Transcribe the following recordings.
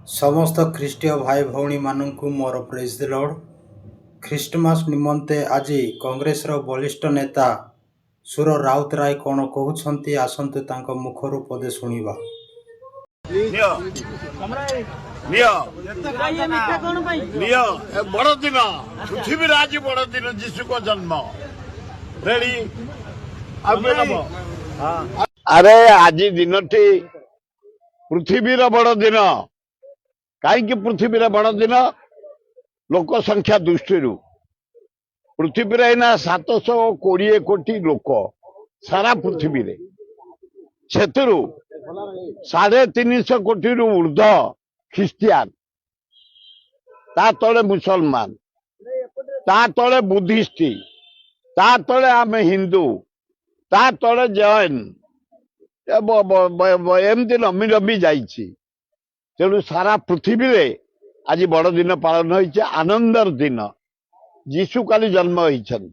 ସମସ୍ତ ଖ୍ରୀଷ୍ଟୀୟ ଭାଇ ଭଉଣୀମାନଙ୍କୁ ମୋର ପ୍ରେଜ୍ ଦ ଲର୍ଡ଼। ଖ୍ରୀଷ୍ଟମାସ ନିମନ୍ତେ ଆଜି କଂଗ୍ରେସର ବରିଷ୍ଠ ନେତା ସୁର ରାଉତରାୟ କ'ଣ କହୁଛନ୍ତି, ଆସନ୍ତୁ ତାଙ୍କ ମୁଖରୁ ପଦେ ଶୁଣିବା। ନିଅ ନିଅ ନିଅ। ଏ ବଡ ଦିନ, ପୃଥିବୀରେ ଆଜି ବଡ ଦିନ, ଯୀଶୁଙ୍କ ଜନ୍ମ। ରେଡି? ଆଉ କିଏ ନବ? ଆରେ, ଆଜି ଦିନଟି ପୃଥିବୀର ବଡ ଦିନ। କାହିଁକି ପୃଥିବୀର ବଡ ଦିନ? ଲୋକ ସଂଖ୍ୟା ଦୃଷ୍ଟିରୁ ପୃଥିବୀରେ ଏଇନା 720 କୋଟି ଲୋକ ସାରା ପୃଥିବୀରେ। ସେଥିରୁ 350 କୋଟିରୁ ଉର୍ଦ୍ଧ୍ୱ ଖ୍ରୀଷ୍ଟିଆନ, ତା ତଳେ ମୁସଲମାନ, ତା ତଳେ ବୁଦ୍ଧିଷ୍ଟ, ତା ତଳେ ଆମେ ହିନ୍ଦୁ, ତା ତଳେ ଜୈନ, ଏ ଏମିତି ଲମ୍ବି ଲମ୍ବି ଯାଇଛି। ତେଣୁ ସାରା ପୃଥିବୀରେ ଆଜି ବଡ ଦିନ ପାଳନ ହୋଇଛି, ଆନନ୍ଦର ଦିନ। ଯୀଶୁ କାଲି ଜନ୍ମ ହୋଇଛନ୍ତି,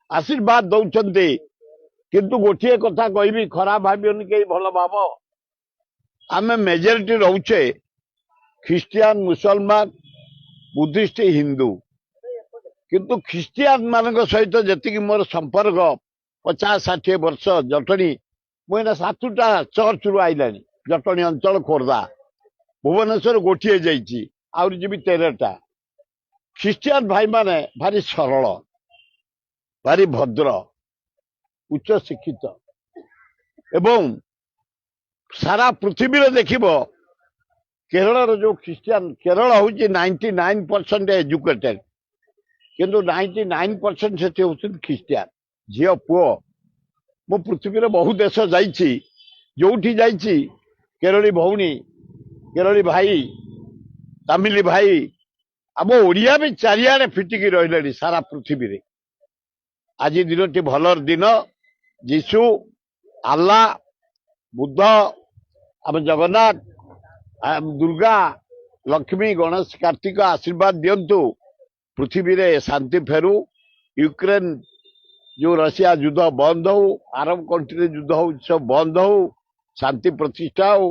ଆଶୀର୍ବାଦ ଦଉଛନ୍ତି। କିନ୍ତୁ ଗୋଟିଏ କଥା କହିବି, ଖରାପ ଭାବିବନି କେହି, ଭଲ ଭାବ। ଆମେ ମେଜରିଟି ରହୁଛେ ଖ୍ରୀଷ୍ଟିଆନ, ମୁସଲମାନ, ବୁଦ୍ଧିଷ୍ଟ, ହିନ୍ଦୁ। କିନ୍ତୁ ଖ୍ରୀଷ୍ଟିଆନ ମାନଙ୍କ ସହିତ ଯେତିକି ମୋର ସମ୍ପର୍କ, 50-60 ବର୍ଷ ଜଟଣୀ, ମୁଁ ଏଇନା ସାତଟା ଚର୍ଚ୍ଚରୁ ଆଇଲାଣି। ଜଟଣୀ ଅଞ୍ଚଳ, ଖୋର୍ଦ୍ଧା, ଭୁବନେଶ୍ୱର ଗୋଟିଏ ଯାଇଛି, ଆହୁରି ଯିବି 13ଟା। ଖ୍ରୀଷ୍ଟିଆନ ଭାଇମାନେ ଭାରି ସରଳ, ଭାରି ଭଦ୍ର, ଉଚ୍ଚ ଶିକ୍ଷିତ ଏବଂ ସାରା ପୃଥିବୀରେ ଦେଖିବ, କେରଳର ଯୋଉ ଖ୍ରୀଷ୍ଟିଆନ, କେରଳ ହଉଛି 99% ଏଜୁକେଟେଡ, କିନ୍ତୁ 99% ସେଠି ହଉଛନ୍ତି ଖ୍ରୀଷ୍ଟିଆନ ଝିଅ ପୁଅ। ମୁଁ ପୃଥିବୀର ବହୁ ଦେଶ ଯାଇଛି। ଯୋଉଠି ଯାଇଛି, କେରଳୀ ଭଉଣୀ, କେରଳୀ ଭାଇ, ତାମିଲି ଭାଇ, ଆମ ଓଡ଼ିଆ ବି ଚାରିଆଡେ ଫିଟିକି ରହିଲେଣି ସାରା ପୃଥିବୀରେ। ଆଜି ଦିନଟି ଭଲ ଦିନ। ଯୀଶୁ, ଆଲ୍ଲା, ବୁଦ୍ଧ, ଆମ ଜଗନ୍ନାଥ, ଦୁର୍ଗା, ଲକ୍ଷ୍ମୀ, ଗଣେଶ, କାର୍ତ୍ତିକ ଆଶୀର୍ବାଦ ଦିଅନ୍ତୁ। ପୃଥିବୀରେ ଶାନ୍ତି ଫେରୁ। ୟୁକ୍ରେନ ଯୋଉ ରଷିଆ ଯୁଦ୍ଧ ବନ୍ଦ ହଉ, ଆରବ କଣ୍ଟ୍ରିରେ ଯୁଦ୍ଧ ହଉଛି, ସବୁ ବନ୍ଦ ହଉ, ଶାନ୍ତି ପ୍ରତିଷ୍ଠା ହଉ।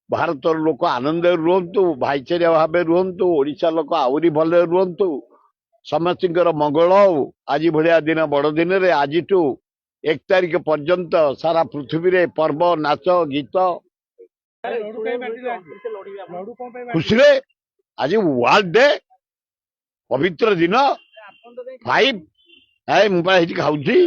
ଭାରତର ଲୋକ ଆନନ୍ଦରେ ରୁହନ୍ତୁ, ଭାଇଚାରିଆ ଭାବେ ରୁହନ୍ତୁ। ଓଡ଼ିଶା ଲୋକ ଆହୁରି ଭଲରେ ରୁହନ୍ତୁ। ସମସ୍ତଙ୍କର ମଙ୍ଗଳ ହଉ। ଆଜି ଭଳିଆ ଦିନ, ବଡ ଦିନରେ ଆଜିଠୁ 1 ତାରିଖ ପର୍ଯ୍ୟନ୍ତ ସାରା ପୃଥିବୀରେ ପର୍ବ, ନାଚ ଗୀତ, ଖୁସିରେ। ଆଜି ୱାର୍ଲଡ ଡେ, ପବିତ୍ର ଦିନ। ଫାଇଭ, ଏ ମୁଁ ପା ହେଇଠି ଖାଉଛି।